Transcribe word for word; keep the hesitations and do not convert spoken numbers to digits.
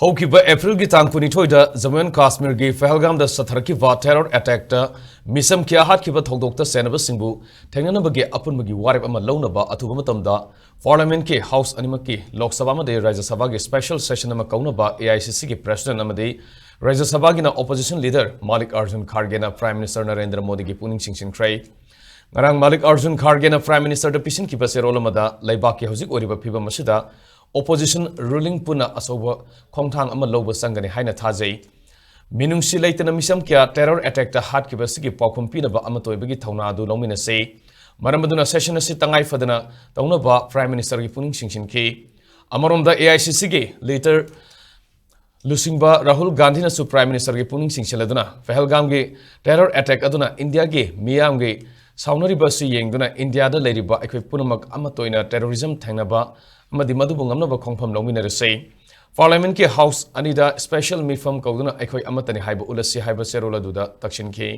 ꯍꯧꯈꯤꯕ ꯑꯦꯄ꯭ꯔꯤꯜꯒꯤ ꯇꯥꯡ ꯀꯨꯟꯅꯤꯊꯣꯏꯗ ꯖꯝꯃꯨ ꯑꯦꯟ ꯀꯥꯁꯃꯤꯔꯒꯤ ꯐꯦꯍꯜꯒꯥꯝꯗ ꯆꯠꯊꯔꯛꯈꯤꯕ ꯇꯦꯔꯣꯔ ꯑꯦꯇꯦꯛꯇ ꯃꯤꯁꯝ ꯀꯌꯥ ꯍꯥꯠꯈꯤꯕ ꯊꯧꯗꯣꯛꯇ ꯆꯦꯟꯅꯕꯁꯤꯡꯕꯨ ꯊꯦꯡꯅꯅꯕꯒꯤ ꯑꯄꯨꯟꯕꯒꯤ ꯋꯥꯔꯦꯞ ꯑꯃ ꯂꯧꯅꯕ ꯑꯊꯨꯕ ꯃꯇꯝꯗ ꯄꯥꯔꯂꯤꯌꯥꯃꯦꯟꯠꯀꯤ ꯍꯥꯎꯁ ꯑꯅꯤꯃꯛꯀꯤ ꯂꯣꯛ ꯁꯚꯥ ꯑꯃꯗꯤ ꯔꯥꯖ꯭ꯌ ꯁꯚꯥꯒꯤ ꯁ꯭ꯄꯦꯁꯦꯜ ꯁꯦꯁꯟ ꯑꯃ ꯀꯧꯅꯕ ꯑꯦ ꯑꯥꯏ ꯁꯤ ꯁꯤꯒꯤ ꯄ꯭ꯔꯦꯁꯤꯗꯦꯟꯠ ꯑꯃꯗꯤ ꯔꯥꯖ꯭ꯌ ꯁꯚꯥꯒꯤꯅ ꯑꯣꯄꯣꯖꯤꯁꯟ ꯂꯤꯗꯔ ꯃꯥꯂꯤꯛ ꯑꯥꯔꯖꯨꯟ ꯈꯥꯔꯒꯦꯅ ꯄ꯭ꯔꯥꯏꯝ ꯃꯤꯅꯤꯁꯇꯔ ꯅꯔꯦꯟꯗ꯭ꯔ ꯃꯣꯗꯤꯒꯤ ꯄꯨꯛꯅꯤꯡ ꯆꯤꯡꯁꯤꯟꯈ꯭ꯔꯦ꯫ ꯉꯔꯥꯡ ꯃꯥꯂꯤꯛ ꯑꯥꯔꯖꯨꯟ ꯈꯥꯔꯒꯦꯅ ꯄ꯭ꯔꯥꯏꯝ ꯃꯤꯅꯤꯁꯇꯔꯗ ꯄꯤꯁꯤꯟꯈꯤꯕ ꯆꯦꯔꯣꯜ ꯑꯃꯗ ꯂꯩꯕꯥꯛꯀꯤ ꯍꯧꯖꯤꯛ ꯑꯣꯏꯔꯤꯕ ꯐꯤꯕꯝ ꯑꯁꯤꯗ ꯑꯣꯄꯣꯖꯤꯁꯟ ꯔꯨꯂꯤꯡ ꯄꯨꯟꯅ ꯑꯆꯧꯕ ꯈꯣꯡꯊꯥꯡ ꯑꯃ ꯂꯧꯕ ꯆꯪꯒꯅꯤ ꯍꯥꯏꯅ ꯊꯥꯖꯩ꯫ ꯃꯤꯅꯨꯡꯁꯤ ꯂꯩꯇꯅ ꯃꯤꯁꯝ ꯀꯌꯥ ꯇꯦꯔꯣꯔ ꯑꯦꯇꯦꯛꯇ ꯍꯥꯠꯈꯤꯕ ꯑꯁꯤꯒꯤ ꯄꯥꯎꯈꯨꯝ ꯄꯤꯅꯕ ꯑꯃꯠꯇ ꯑꯣꯏꯕꯒꯤ ꯊꯧꯅꯥ ꯑꯗꯨ ꯂꯧꯃꯤꯟꯅꯁꯤ꯫ ꯃꯔꯝ ꯑꯗꯨꯅ ꯁꯦꯁꯟ ꯑꯁꯤ ꯇꯉꯥꯏ ꯐꯗꯅ ꯇꯧꯅꯕ ꯄ꯭ꯔꯥꯏꯝ ꯃꯤꯅꯤꯁꯇꯔꯒꯤ ꯄꯨꯛꯅꯤꯡ ꯆꯤꯡꯁꯤꯟꯈꯤ꯫ ꯑꯃꯔꯣꯝꯗ ꯑꯦ ꯑꯥꯏ ꯁꯤ ꯁꯤꯒꯤ ꯂꯤꯗꯔ ꯂꯨꯆꯤꯡꯕ ꯔꯥꯍꯨꯜ ꯒꯥꯟꯙꯤꯅꯁꯨ ꯄ꯭ꯔꯥꯏꯝ ꯃꯤꯅꯤꯁꯇꯔꯒꯤ ꯄꯨꯛꯅꯤꯡ ꯆꯤꯡꯁꯤꯜꯂꯗꯨꯅ ꯐꯦꯍꯜꯒꯥꯝꯒꯤ ꯇꯦꯔꯣꯔ ꯑꯦꯇꯦꯛ ꯑꯗꯨꯅ ꯏꯟꯗꯤꯌꯥꯒꯤ ꯃꯤꯌꯥꯝꯒꯤ ꯁꯥꯎꯅꯔꯤꯕ ꯑꯁꯤ ꯌꯦꯡꯗꯨꯅ ꯏꯟꯗꯤꯌꯥꯗ ꯂꯩꯔꯤꯕ ꯑꯩꯈꯣꯏ ꯄꯨꯝꯅꯃꯛ ꯑꯃꯠꯇ ꯑꯣꯏꯅ ꯇꯦꯔꯣꯔꯤꯖꯝ ꯊꯦꯡꯅꯕ ꯑꯃꯗꯤ ꯃꯗꯨꯕꯨ ꯉꯝꯅꯕ ꯈꯣꯡꯐꯝ ꯂꯧꯃꯤꯟꯅꯔꯁꯤ꯫ ꯄꯥꯔꯂꯤꯌꯥꯃꯦꯟꯠꯀꯤ ꯍꯥꯎꯁ ꯑꯅꯤꯗ ꯁ꯭ꯄꯦꯁꯦꯜ ꯃꯤꯐꯝ ꯀꯧꯗꯨꯅ ꯑꯩꯈꯣꯏ ꯑꯃꯠꯇꯅꯤ ꯍꯥꯏꯕ ꯎꯠꯂꯁꯤ ꯍꯥꯏꯕ ꯆꯦꯔꯣꯜ ꯑꯗꯨꯗ ꯇꯛꯁꯤꯟꯈꯤ꯫